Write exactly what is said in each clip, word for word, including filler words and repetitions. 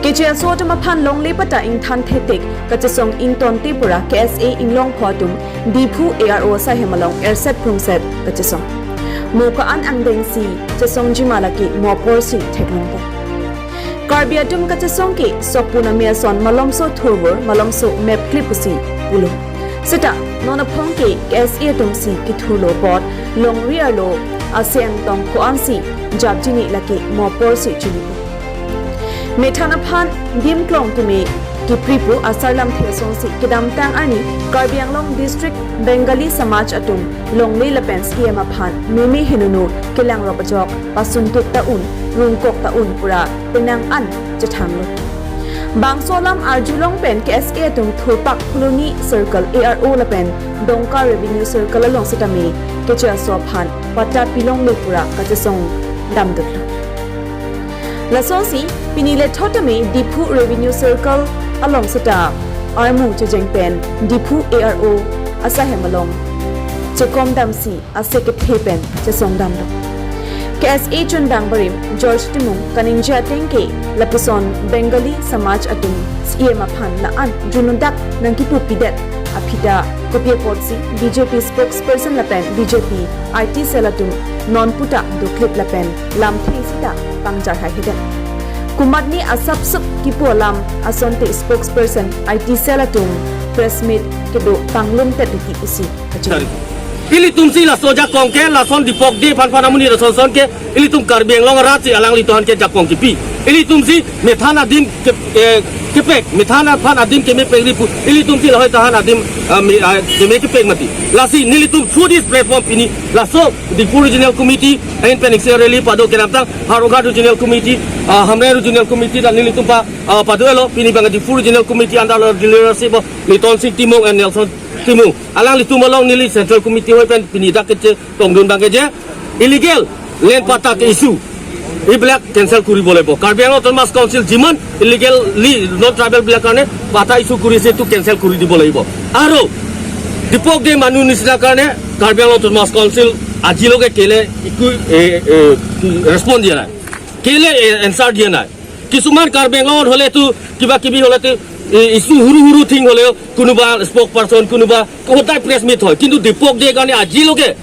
Keche aso atum aphan longle patta ingthan thetik kachesong ingtonte pura K S A Inglongpho atum Diphu A R O asaihem along erset prungset kachesong. Mo ko-an angdengsi chesongjima lake mo apor si theklongpo. Karbi atum kachesong ke sokpun ame ason malomso thurvur malomso mepklip pusi pulo. Seta non aphong ke K S A atum si kethurlo apot longri arlo ase angtong ko-ansi japjini lake mo apor si chinipo. Methan aphan dim klong keme kipripo asarlamthe asonsi kedamtang arni Karbi Anglong District Bengali Samaj atum longle lapen C M aphan meme henunu kelangrop ajok pasuntut ta un, rungkok ta un pura penang an chethanglo. Bangso alam arjulong pen K S A atum thurpak Phuloni Circle A R O lapen Dongka Revenue Circle along setame keche aso aphan patta pilongle pura kachesong damdutlo. Lasonsi pini lethot tame Diphu Revenue Circle along seta armu chejeng pen Diphu A R O asaihem along chekom damsi ase kethe pen chesong damlo. K S A chundang barim George Timung kaningje ateng ke lapuson Bengali Samaj atum C M aphan la-an junudak nangkipupidet aphi ta kopi apotsi B J P spokesperson lapen B J P I T cell atum non puta doklip lapen lamthe sita pangjar haihedet. Komatne asapsup kipu alam asonte spokesperson I T cell atum press meet kedo panglumtet riki pusi kachini. Ilitum si laso ajakong ke lason Dipok Day aphan aphan amonit ason ason ke ilitum Karbi Anglong arat si alanglitum aphan ke jakong kipi. Ilitum si methan adim ke, eh, kepek, methan aphan adim kemepekri pu. Ilitum si lahai tahan adim, ah, me, ah, keme kepek mati. Lasi nelitum through this platform pini laso Diphu Regional Committee ahin pen Ikse Rally pado kedamtang Howraghat Regional Committee, ah, Hamren Regional Committee dan nelitum pa, ah, pado-etlo pini bang Diphu Regional Committee under leadership of Liton Sing Timung and Nelson Timung. Alanglitum along neli Central Committee ahoi pen pini dak kechetongdun bang ke je illegal land patta ke issue ibilak cancel kuribo lagibo. Karbi Anglong Autonomous Council jiman illegally non tribal bilak karne patta issue kurise itu cancel kuri dibo lagibo. Aru Dipok Day manu nisina karne Karbi Anglong Autonomous Council ajiloke kele iku, eh, eh, respond dia nai. Kele, eh, answer dia nai. Kisuman Karbi Anglong hole tu kiba kibi hole tu, eh, issue huru huru thing hole kunuba spokesperson kunuba kotai press meet hoi. Kintu Dipok Day karne ajiloke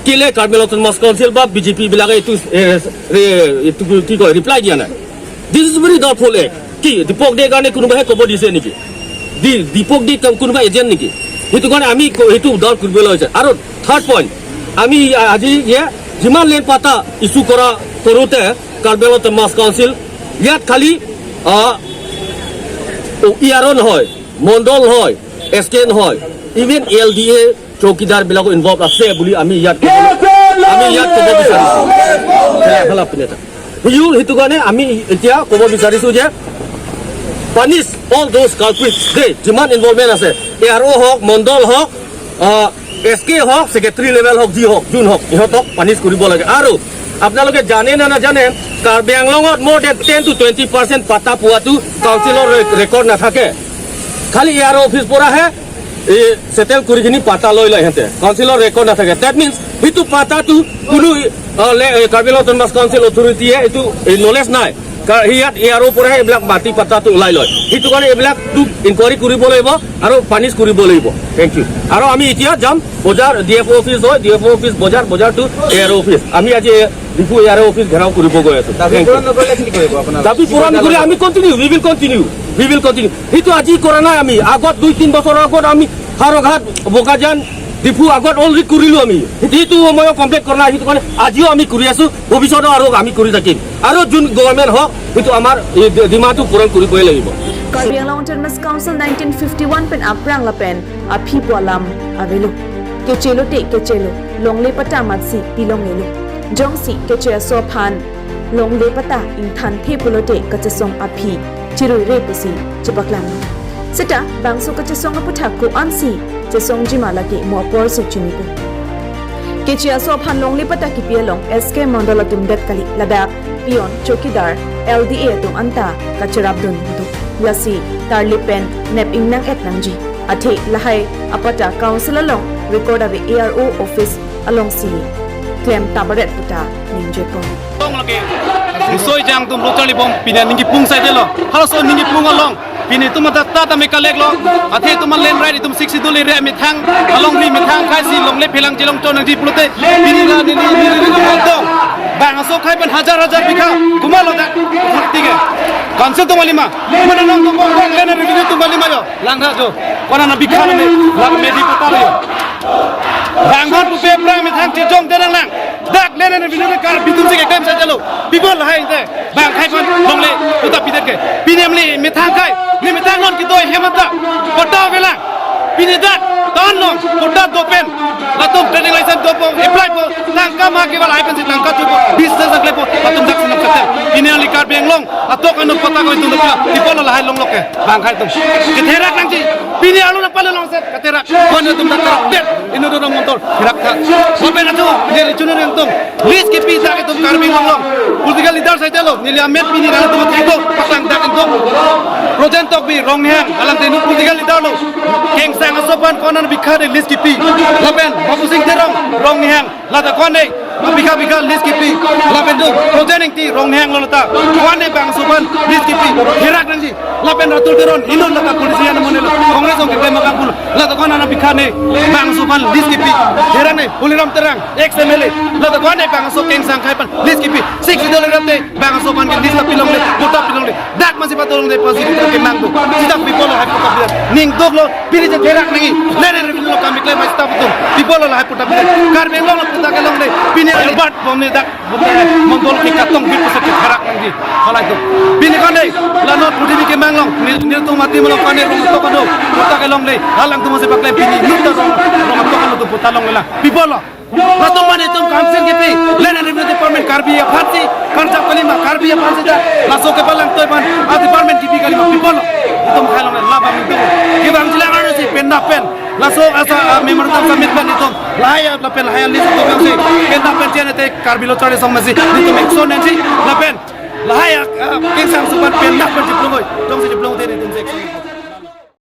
kele Karbi Anglong Autonomous Council ba B J P bilak itu, eh, re, itu ki koi reply dia nai. This is very doubtful act. Ki Dipok Day karne kunuba he kobo dise niki? Di Dipok Day ka kunuba agent niki? Itu karne ami ko itu doubt kuribo laise. Aru third point, ami, ah, aji ye jiman land patta issue kora korute Karbi Anglong Autonomous Council yat khali, ah, o, A R O nohoi, Mondol nohoi, S K nohoi, even L D A chowkidar bilako involve ase buli ami yat, ami yat kobo bisarisu. Hala, hala pineta. Hiyu hitu karne ami etia kobo bisarisu je punish all those culprits. De, jiman involvement ase, A R O hok, Mondol hok, ah, S K hok, secretary level hok, ji hok, jun hok, ihotok punish kuribo lage. Aru apnaloke jane na najane, Karbi Anglongot more than ten to twenty percent patta puatu councilor re-, record nathake. Khali A R O office pora he, e, settle kuri kini patta loi loi hente. Councilor record nathake. That means hitu patta tu kunu, uh, le, eh, Karbi Anglong Autonomous Council authority he itu, eh, knowledge nai. Ka, hiyat A R O pora he ibilak mati patta tu ulai loi. Hitu karne ibilak tu inquiry kuribo lagibo, aru punish kuribo lagibo. Thank you. Aru ami etia jam bojar D F O office hoi, D F O office bojar, bojar tu A R O office. Ami aji Diphu A R O office ঘেরাও kuribo goi asu. দাবী Thank you. পূৰণ নকৰিলে কি কৰিব আপোনালোকে? দাবী পূৰণ নকৰিলে আমি continue, we will continue, we will continue. Hitu aji kora nai ami, agot dui tin bosor agot ami Howraghat, Bokajan, Diphu agot already kurilu ami. Hitu, hitu moyo complete kora nai, hitu karne ajiyo ami kuri asu, bhobishyot aru ami kuri thakim. Aru jun government hok, hitu amar, eh, de-, demand tu puron kuriboi lagibo. Karbi Anglong Autonomous Council nineteen fifty-one pen aphrang lapen aphi pu alam avelo. Kechelo te kechelo, longle patta amatsi pilonglelo. Jongsi keche aso aphan longle patta ingthanthe pulote kachesong aphi chiruire pusi chepaklang. Seta bangso kachesong aputhak ko-ansi chesongjima lake mo apor si chinipo. Keche aso aphan longle patta kipi along S K Mondol atum det kali, ladak peon, chowkidar, L D A atum anta kacherapdun do. Lasi tarlip pen nep ingnang-et nangji. Athe lahai apatta council along record ave, A R O office alongsi klem tabaret puta ningjepon. Tong lake. Risoi jang atum lo charlibom pini aning kipung saidelo. Halaso aning kipung along pini itum adat ta tame kalek lo. Athe itum land right itum Sixth Schedule area methang alongri methang khai si longle phelang chelong chon nangji pulote pini la neli neli neli tong. Bangso akhai pen hajar hajar bikha kumalo dak. Thik hai. Council atum kalima. Mana nang atum bang land revenue atum kalima jo. Langtha jo. Konat abikha lame. Lang medi pata lo. Bang hon pupe prang methang chejong derang lang. Dak land revenue Karbi atum si keklem saidelo. People hai te. Bang akhai pen longle puta pidet ke. Pini amli methang khai. Ne methang non kedoi hem anta. Patta avelang. Pini dak town along patta dopen. Latum trading license dopo, applypo. Tangka ma kewal hai pensi tangka chupo. Business nangklepo. Latum dak si nangklepo. Pini ali Karbi Anglong atok anut patta ko itum dak. People lahai longlok ke. Bang akhai atum. Ketherak nangji. Pini arlo nangpale longset. Ketherak. Konat atum dak therak. Bet. Inut atum montor. Therak tha. Lapen atum. Neli chunur atum. Lease kepi dak itum Karbi Anglong along. Political leader saidelo. Neli amen pini dak itum thekdo. Patang dak itum. Projen Tokbi Ronghang. Alangte inut political leader lo. Kengsang aso aphan konat bikha de lease kepi. Lapen Babusing Terang Ronghang. Lata konat bikha bikha lease kepi. Lapen tu Projen Ingti Ronghang lo lata. Konat bangso aphan lease kepi. Therak nangji. Lapen Ratul Teron inut lata politician amonit lo. Congress along keklem abang pulo. Lata konat bikha ne bangso aphan lease kepi. Therak ne Holiram Terang ex M L A. Lata konat bangso Kengsang akhai pen lease kepi. Sixth Schedule area te bangso aphan ke lease kepi longle, patta pi longle. Dak masi patta longle pasi kita kemang do. Sita people lahai patta pi. Ning dok lo pini je therak nangji. Land revenue along kam keklem masi ta putum. People lahai patta pi. Karbi Anglong lo patta kelongle. Pini Albert bomne dak. Bumne mondol ke katong bit pusat ke therak nangji. Halai tu. Pini konat la not pudi bi kemang long. Nil, nil tu mati malong konat rong atok kado. Patta kelongle. Halang tu masi paklem pini. Nil tu rong, rong atok kado tu patta longle la. People lo. Latum mane itum council kepi. Land and Revenue Department Karbi aphansi. Karjap kalima Karbi aphansi ta. Laso kepalang toipan. A department kepi kalima. People lo. Itum khai longle. Labang itum. Kevang jilang arlo si pendapen. Laso asa, ah, memorandum submit pen itum. Lahai lapen lahai lease itum yong si. Pendapen chen ete Karbi lo charli song masi. Itum action nangji. Lapen. Lahai, ah, Kengsang aso aphan pendapen chiplung oi. Jongsi chiplung te itum si action.